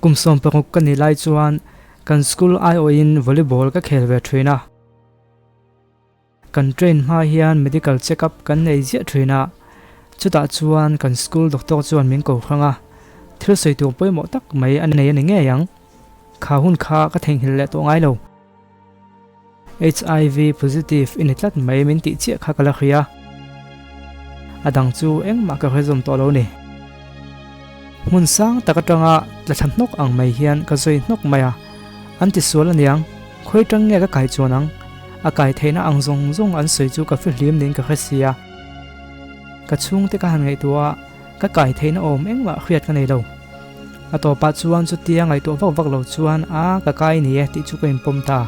Kum 16 ka nih lai chuan kan school aiawhin volleyball ka khel ve thin a. Kan train hma hian medical check up kan nei ziah thin a, chutah chuan kan school doctor chuan min ko hrang a, thil sawi tur pawimawh tak mai a nei a ni ngei ang. Kha hun kha ka theihnghilh leh tawh ngai lo. HIV positive i ni tlat mai min tih chiah kha ka la hria. A dang chu engmah ka hre zawm tawh lo ni. Hmun sang tak atanga tla thla hnawk ang mai hian ka zawi hnawk mai a, an ti sual aniang, khawi tang nge ka kai chuan ang? A kai theihna ang zawng zawng an sawi chu ka fihlim niin ka hre sia. Ka chhungte ka han ngaihtuah a, ka kai theihna awm engmah hriat ka nei lo. A tawpah chuan chutia ngaihtuah vak vak lo chuan a ka kai ni e tih chu ka inpawm ta.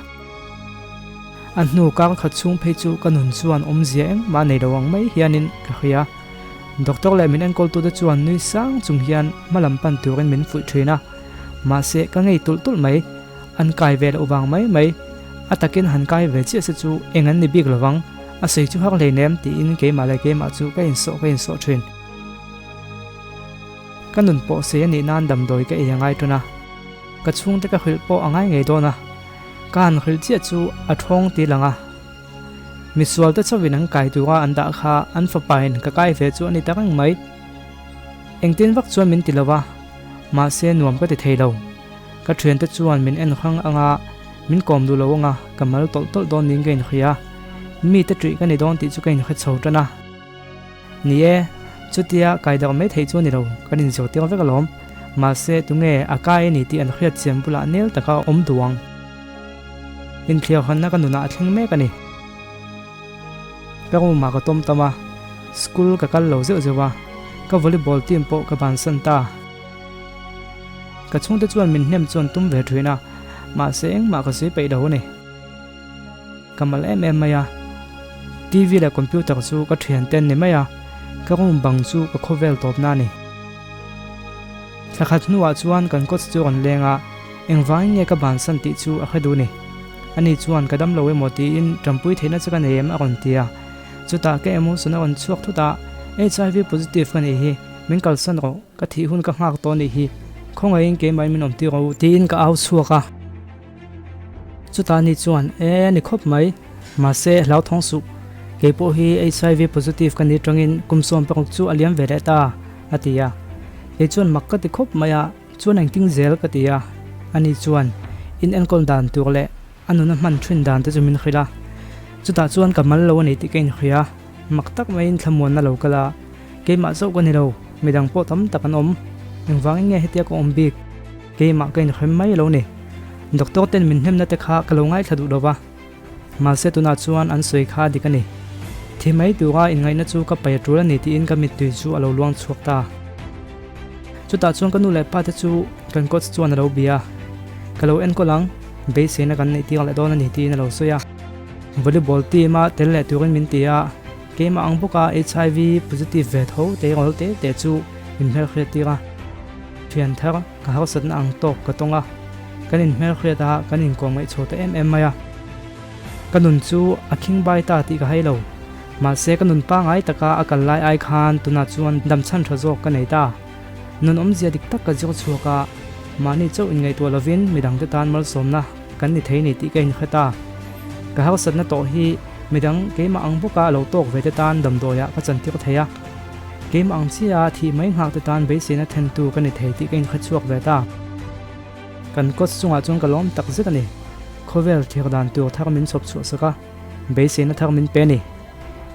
A hnu kar khat chhung phei chu ka nun chuan awmzia engmah nei lo ang mai hianin ka hria. Doctor leh min enkawltute chuan nui sang chung hian hma lam pan turin min fuih thin a, mahse ka ngei tulh tulh mai. An kai ve loh vang mai mai. A takin han kai ve chiah se chu eng an ni bik lovang, a sawi chu hak hleinem tiin keimah leh keimah chu ka insawh ka insawh thin. Ka nun pawh sei a nih nan damdawi ka ei a ngai tan a, ka chhungte ka hrilh pawh a ngai ngei dawn a, ka han hrilh chiah chu a thawng ti lang a. Misualte chauhin an kai tura an dah kha an fapain ka kai ve chu a ni ta reng mai. Engtin vak chuan min ti lo a, mahse nuam ka ti thei lo. Ka thiante chuan min en hrang anga min kawm duh lo anga ka mal tawlh tawlh dawn niin ka inhria. Mite ṭih ka ni dawn tih chu ka inhre chho tan a. Ni e, chutia kai darh mai theih chu a ni lo, kan inzirtir vek alawm. Mahse, tunge a kai a ni tih an hriat chian bulah nel taka awm duh ang. Inthliar hawnna ka nunah a thleng mek a ni. Ka room ah ka tawm tam a, school ka kal lo zeuh zeuh a, ka volleyball team pawh ka bansan ta. Ka chhungte chuan min hnem chuan tum ve thin a, mahse engmah ka sawi peih lo a ni. Ka mal em em mai a, TV leh computer chu ka thian te an ni mai a, ka room bang chu ka khawvel tawpna a ni. Thla khat hnuah chuan kan coach chu a rawn leng a, engvangin nge ka bansan tih chu a hre duh ni. Ani chuan ka dam lo emaw tiin tanpui theihna che ka nei em a rawn ti a, chutah ka emotion a rawn chhuak thut a, HIV positive ka nih hi, min kalsan rawh. Ka thih hun ka nghak tawh anih hi, khawngaihin keimah min awm tir rawh u tiin ka au chhuak a. Chutah ni chuan, E, a ni khawp mai, mahse hlauthawng suh, kei pawh hi HIV positive ka ni tangin kum 16 chu a liam ve leh ta, a ti a. Kei chuan mak ka ti khawp mai a, chuan engtin zel ka ti a. Ani chuan, In enkawl dan tur leh a nuna hman thin dan te chu min hrilh a. Chutah chuan ka mal lo a ni tih ka inhria, mak tak maiin thlamuanna lo kal a. Keimah chauh ka ni lo, midang pawh tam tak an awm. Engvangin nge hetia ka awm bik? Keimah ka inhrem mai lo ni. Doctor ten min hnemna te kha ka lo ngaithla duh lo va. Mahse tunah chuan an sawi kha dik a ni. Thi mai tura inngaihna chu ka pai a tul a ni tiin ka mittui chu a lo luang chhuak ta. Chutah chuan ka nu leh pa te chu kan coach chuan a lo bia a. Ka lo enkawl ang, beiseina kan neih tir leh dawn a ni tiin a lo sawi a. Volleyball team a tel leh turin min ti a. Keimah ang bawka HIV positive ve tho te rawl te te chu min hmelhriat tir a. Thian thar ka harsatna ang tawk ka tawng a, kan inhmelhriat a kan inkawm ngaih chho ta em em mai a. Ka nun chu a khing bai ta tih ka hai lo. Mahse ka nun pangai taka a kal lai ai khan tunah chuan damchhan tha zawk ka nei ta. Nun awmzia dik tak ka zir chhuak a, mahni chauh inngaihtuah lovin midangte tan malsawmna kan ni thei ni tih ka inhre ta. Ka harsatna tawh hi midang keimah ang bawka lo tawk ve te tan damdawiah ka chantir thei a, keimah ang chiaha thih mai nghak te tan beiseina thentu ka ni thei tih ka inhre chhuak ve ta. Kan coach chungah chuan ka lawm tak zet a ni. Khawvel thlir dan tur thar min chhawp chhuah sak a, beiseina thar min pe a ni.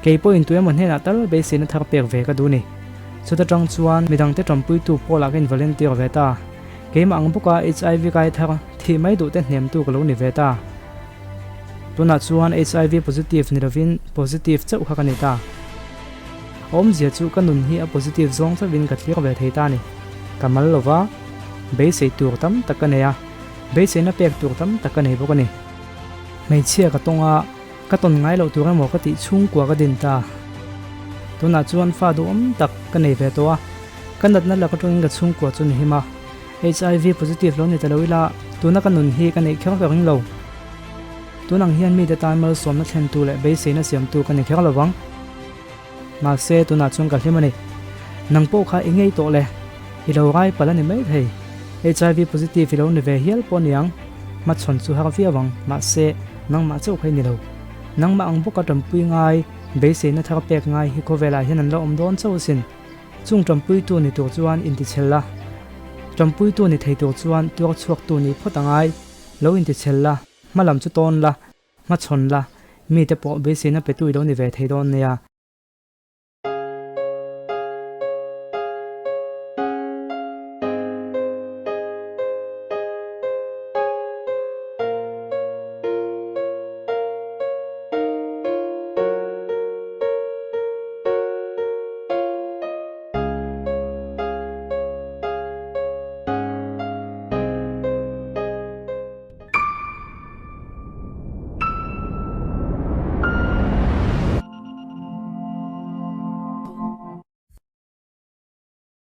Kei pawhin tu emaw hnenah tal beiseina thar pek ve ka duh ni. Chuta tang chuan midangte tanpuitu pawlah ka involunteer ve ta. Keimah ang bawka HIV kai thar thih mai duhte hnemtu ka lo ni ve ta. Tunah chuan HIV positive ni lovin positive chauh kha ka ni ta. A awmzia chu ka nun hi a positive zawng chauhin ka thlir ve thei ta ni. Ka mal lova, beisei tur tam tak ka nei a, beiseina pek tur tam tak ka nei bawk a ni. Hmeichhia ka tawng a, ka tawn ngai loh tur emaw ka tih chhungkua ka din ta. Tunah chuan fa duhawm tak ka nei ve tawh a, ka natna lak atangin ka chhungkua chu ni him a. HIV positive lo ni ta lo ila, tuna ka nun hi ka neih kher ka ring lo. Tun ang hian mite tan malsawmna thlentu leh beiseina siamtu ka ni kher lo vang. Mahse, tunah chuan ka hlim a ni. Nang pawh kha i ngei tawh le, i lo rai palh a ni maithei. HIV positive i lo ni ve hial pawh aniang. Hmachhawn chu har viau ang, mahse, nangmah chauh kha i ni lo. Nangmah ang bawka tanpui ngai, beiseina thar pek ngai hi khawvelah hian an la awm dawn chauh asin. Chung tanpuitu ni tur chuan intichhel la. Tanpuitu ni thei tur chuan tuar chhuaktu nih phawt a ngai. Lo intichhel la, hma lam chu tawn la, hmachhawn la, mite pawh beiseina petu i lo ni ve thei dawn nia.